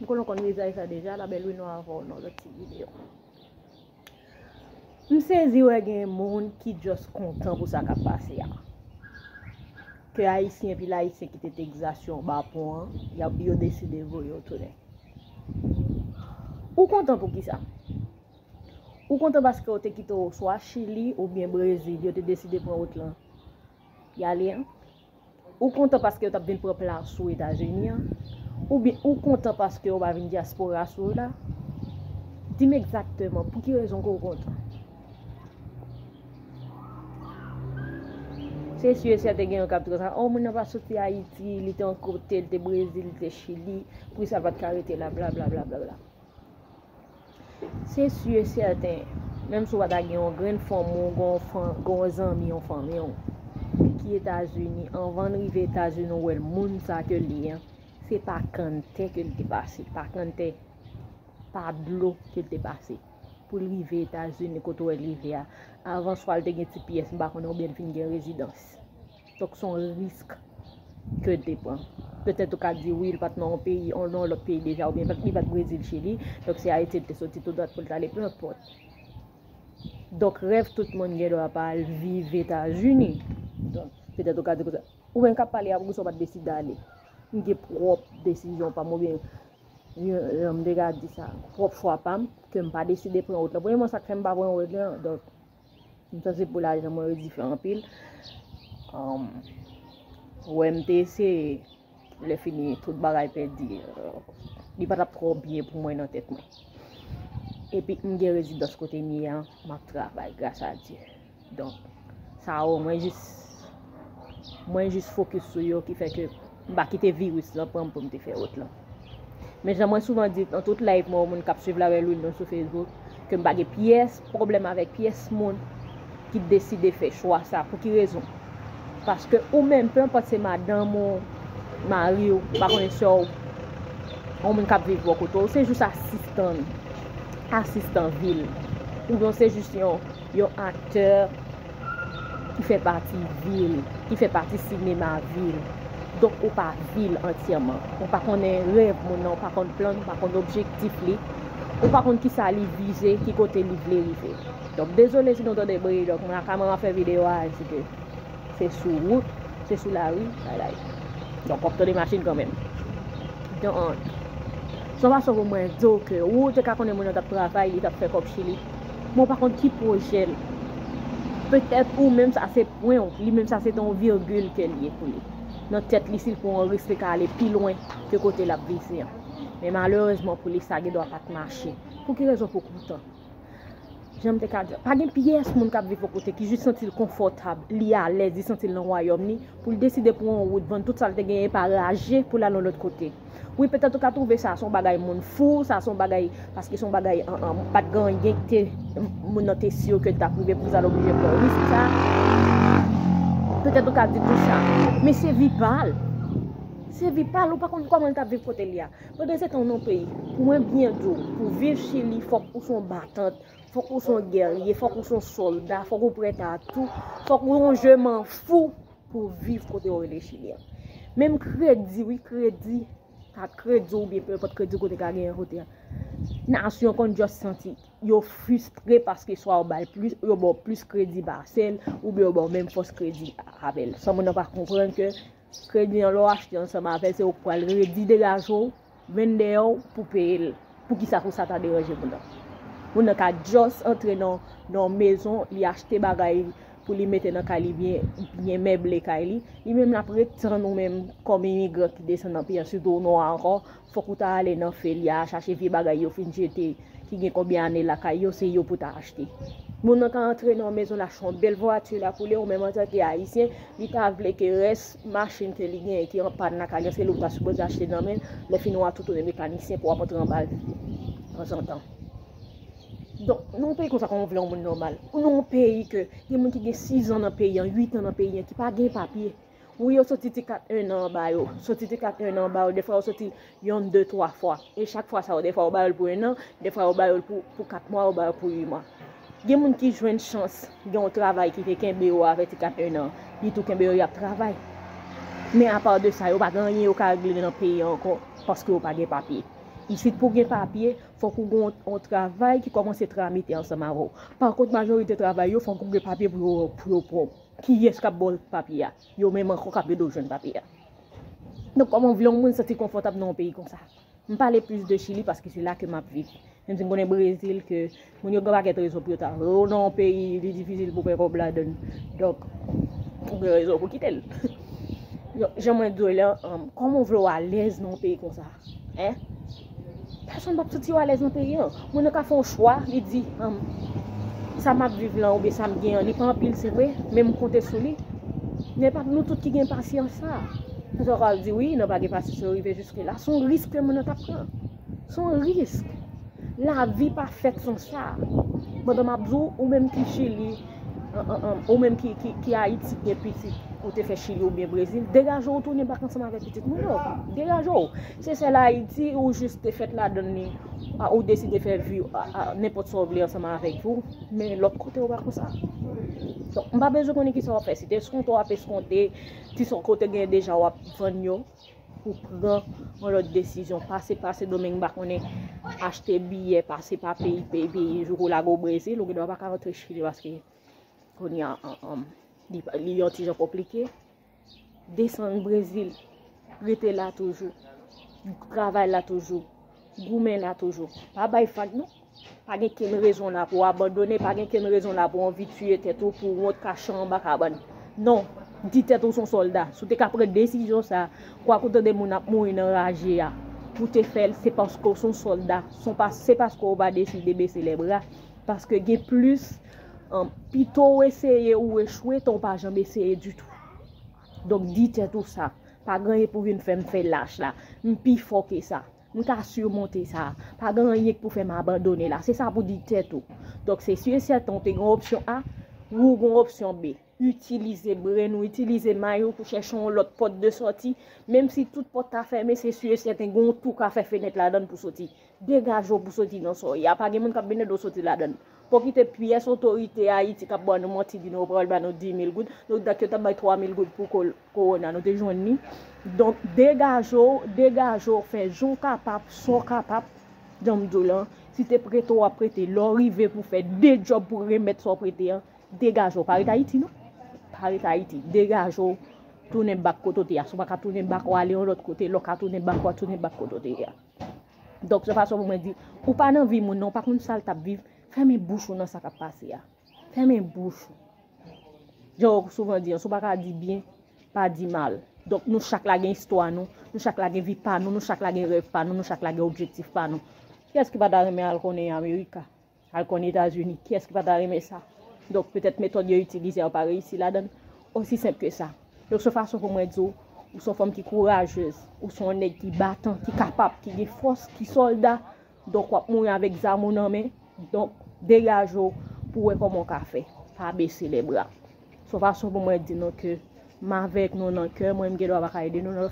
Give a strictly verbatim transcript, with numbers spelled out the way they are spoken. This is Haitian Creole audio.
M konnen w konn vizaj sa deja, la belle Renoir avè w nan lòt ti videyo. M sezi wè gen moun ki just kontan pou sa k ap pase a. Ke Ayisyen, pil Ayisyen ki te Tegzas yo anba pon an, y ap, yo deside voye yo tounen. Ou kontan pou kisa? Ou kontan paske yo te kite w swa Chili oubyen Brezil, yo te deside pran wout lan y ale an? Ou kontan paske yo t ap vin pran plas ou Etazini an? Oubyen ou kontan paske yo pa vin dyaspora sou ou la? Di m egzakteman pou ki rezon ke w kontan. Se si e sèten gen yon k ap di konsa, o, moun nan pa soti Ayiti, li te yon kote, li te Brezil, li te Chili, poukisa l pa t ka rete la, bla, bla, bla, bla, bla. Se si e sèten, menm si w pa ta gen yon grenn fanm ou gen yon fan, gen yon zanmi, yon fanmi w ki Etazini, anvan n rive Etazini, w wè l moun sa ke l ye an, se pa kann tè ke l te pase, pa kann tè, pa dlo ke l te pase. Pou l rive Etazini, kote w wè l rive a, avan swa l te gen ti pyès, m pa konnen, oubyen l fin gen rezidans. Donk, se yon risk ke l te pran. Petèt ou ka di, wi, li pa t nan yon peyi, nan yon lòt peyi deja, oubyen li pa t Brezil, Chili. Donk, se Ayiti li te soti tou dwat pou l t ale, peu importe. Donk, rèv tout moun gen dwa pa al viv Etazini. Donk, petèt ou ka di konsa, ou menm k ap pale a, poukisa w pa t deside ale? M gen pwòp desizyon pa m, oubyen jan m te ka di sa, pwòp chwa pa m, ke m pa deside pran wout lan. Premyèman, sa k fè m pa pran wout lan, donk, m santi pou lajan mwen redi fè anpil. Um, wè m te eseye, lè fini, tout bagay pèdi. Euh, li pa t ap twò byen pou mwen nan tèt mwen. Epi, m gen rezidans kote m ye an, m ap travay, gras a Dye. Donk, sa yo, mwen jis, mwen jis fokis sou yo, ki fè ke m pa kite viris lan pran m pou m te fè wout lan. Men jan mwen souvan di nan tout live mwen, moun k ap swiv Labelle Wilnor sou Facebook, ke m pa gen pyès pwoblèm avèk pyès moun ki deside fè chwa sa. Pou ki rezon? Paske ou menm, peu importe se madanm ou, mari w, m pa konnen sè w, yon moun k ap viv bò kote w, se jis asistan, asistan vi l. Oubyen se jis yon, yon aktè ki fè pati vi l, ki fè pati sinema vi l. Donk, ou pa vi l antyèman. Ou pa konnen rèv moun nan, ou pa konn plan l, ou pa konn objektif li, ou pa konn kisa li vize, ki kote li vle rive. Donk, dezole si nou tande bri, donk, mwen ak Amara fè videyo a, se ke se sou wout, se sou lari, bagay. Donk, w ap tande machin kanmenm. Donk, se yon fason pou mwen di w ke ou te ka konnen moun nan t ap travay, li t ap fè kòb Chili. Men w pa konn ki pwojè l. Petèt ou menm sa se pwen w, li menm sa se te yon virgil ke l ye pou li. Nan tèt li, si l pran yon risk, li ka ale pi lwen ke kote l ap vize an. Men malerezman pou li, sa gen dwa pa t mache. Pou ki rezon? Pou kontan. Jan m te ka di, pa gen pyès moun k ap viv yon kote ki jis santi l konfòtab, li alèz, li santi l nan wayòm li, pou l deside pran yon wout, vann tout sa l te genyen pa raje pou l al yon lòt kote. Wi, petèt ou ka twouve sa se yon bagay moun fou, sa se yon bagay, paske se yon bagay, an, an, pa t gen anyen ki te, moun nan te si ke l t ap rive pou sa l oblije pran risk sa. Petèt ou ka di tou sa. Men se vi pa l. Se vi pa l, ou pa konn kòman l t ap viv kote l ye a. Pandan se tan w nan peyi, pou mwen byen di w, pou viv Chili, fòk ou se yon batant, fòk ou se yon gèrye, fòk ou se yon sòlda, fòk ou prèt a tou, fòk ou yon je m'en fous pou w viv kote yo rele Chili an. Menm kredi, wi, kredi, ak kredi oubyen peu importe kredi kote ka genyen kote a. Nasyon konn just santi yo fristre paske swa yo ba l plis, yo ba w plis kredi pase l, oubyen yo ba w menm fòs kredi avè l. San moun nan pa konprann ke kredi an, lè w achte ansanm avè l, se ou k pral redi degaje w, vennde w pou peye l. Poukisa pou sa ta deranje moun nan? Moun nan ka just antre nan, nan yon mezon, li achte bagay pou li mete nan kay li, byen, byen meble kay li. Li menm l ap ret tann ou menm kòm imigran ki desann nan peyi an, sitou w nwa ankò, fòk ou ta ale nan Felia, chache vye bagay yo fin jete, ki gen konbyen ane lakay yo, se yo pou ta achte. Moun nan ka antre nan yon mezon, l achte yon bèl vwati la pou li, ou menm antanke Ayisyen, li ta vle ke rès machin ke li genyen ki an pàn la, ka gen se li ou ta sipoze achte nan men l, lè fini w a tou tounen mekanisyen pou w ap antre anba l tanzantan. Donk, nan yon peyi konsa, kòman w vle yon moun nòmal? Ou nan yon peyi ke gen moun ki gen sizan nan peyi an, uitan nan peyi an, ki pa gen papye. Wi, yo soti ti kat en an ba yo. Soti ti kat en an ba yo. Defwa, yo soti yonn, de, twa fwa. E chak fwa sa yo, defwa, yo ba yo l pou en an, defwa, yo ba yo l pou, pou kat mwa, yo ba yo l pou uit mwa. Gen moun ki jwenn chans, gen yon travay ki te kenbe yo avè ti kat en an. Li tou kenbe yo, y ap travay. Men apa de sa, yo pa gen anyen yo ka regle nan peyi an ankò, paske yo pa gen papye. Isit pou gen papye, fòk ou gen yon travay ki kòmanse tramite ansanm avè w. Pa kont, majorite travay yo, fòk ou gen papye pou yo, pou yo pran w. Kiyès k ap ba w papye a? Yo menm ankò k ap ede w jwenn papye a. Donk, kòman w vle yon moun santi konfòtab nan yon peyi konsa? M pale plis de Chili paske se la ke m ap viv. Menm si m konnen Brezil ke moun yo gen pakèt rezon pou yo ta vre w nan yon peyi, li difisil pou fè kòb ladan l. Donk, ou gen rezon pou kite l. Donk, jan mwen di w la, um, kòman w vle w alèz nan yon peyi konsa? Hein? Pèsonn p ap santi yo alèz nan peyi an. Moun nan ka fè yon chwa, li di, um, sa m ap viv lan oubyen sa m gen an, li pa anpil, se vre, men m konte sou li. Men pa nou tout ki gen pasyans sa. Sa w ka di, wi, nan pa gen pasyans yo rive jiske la. Se yon risk ke moun nan t ap pran. Se yon risk. Lavi pa fèt san sa. Pandan m ap di w, ou menm ki Chili, an, an, an, ou menm ki, ki, ki Ayiti, ki gen pitit, ou te fè Chili oubyen Brezil, degaje w tounen bak ansanm avèk pitit moun yo. Degaje w. Se sèl Ayiti ou jis te fèt ladan li, a, ou deside fè vi a, a, nenpòt sa w vle ansanm avèk vi w, men lòt kote ou pa konsa. Donk, m pa bezwen konnen kisa w ap fè. Si te eskonte w ap eskonte, ti sa w kote gen deja w ap vann yo, pou pran yon lòt desizyon. Pase, pase Domenn, m pa konnen, achte biyè, pase pa peyi, peyi, peyi, jou kou lage w Brezil, ou gendwa pa ka rantre Chili paske kounye a, an, an, li, li yon ti jan konplike. Desann Brezil, rete la toujou, travay la toujou, goumen la toujou. Pa bay vag non. Pa gen kenn rezon la pou w abandone, pa gen kenn rezon la pou w anvi tiye tèt ou, pou w wont kache anba kabann. Non, di tèt ou se yon sòlda. Si w te ka pran desizyon sa, kwak ou tande moun ap mouri nan raje a, pou w te fè l, se paske w se yon sòlda. Se pa, se paske w pa deside bese lè bra. Paske gen plis, um, pito w eseye ou echwe, tan w pa janm eseye ditou. Donk, di tèt ou sa. Pa gen anyen pou vin fè m fè lach la. M pi fò ke sa. M ka simonte sa. Pa gen anyen k pou fè m abandone la. Se sa pou di tèt ou. Donk, se si e sèten ou te gen opsyon A, ou gen opsyon B. Itilize bren ou, itilize may ou pou chèche yon lòt pòt de sòti. Menm si tout pòt ta fèmen, se si e sèten gen yon tou ka fè fenèt ladan l pou soti. Degaje w pou soti nan sa w ye a. Pa gen moun k ap mennen w soti ladan l. Pa w kite pyès otorite Ayiti k ap ba nou manti, di nou yo pral ba nou dis mil goud. Nou dat yo t ap bay twa mil goud pou ko-, kowona, nou te jwenn li. Donk, degaje w, degaje w, fè jan w kapab, sa w kapab. Jan m di w lan, si te prete w ap prete, lè w rive pou fè de djòb pou remèt sa w prete an, degaje w. Pa ret Ayiti, non. Pa ret Ayiti. Degaje w, tounen bak kote w te ye a. Si w pa ka tounen bak, w ale yon lòt kote, lè w ka tounen bak, w a tounen bak kote w te ye a. Donk, se fason pou mwen di, ou pa nan vi moun nan, ou pa konn sa l t ap viv, fèmen bouch ou nan sa k ap pase a. Fèmen bouch ou. Jan yo souvan di an, si w pa ka di byen, pa di mal. Donk, nou chak la gen istwa nou, nou chak la gen vi pa nou, nou chak la gen rèv pa nou, nou chak la gen objektif pa nou. Kiyès ki pa ta renmen al konnen Amerika? Al konn Etazini, kiyès ki pa ta renmen sa? Donk, petèt metòd yo itilize a, yo pa reyisi ladan l. Osi senp ke sa. Donk, se fason pou mwen di w, ou se yon fanm ki kourajez, ou se yon nèg ki batan, ki kapab, ki gen fòs, ki sòlda. Donk, w ap mouri avèk zam ou nan men. Donk, degaje w pou w wè kòman w ka fè. Pa bese lè bra. Se yon fason pou mwen di nou ke m avèk nou nan kè, mwen m gen dwa pa ka ede nou nan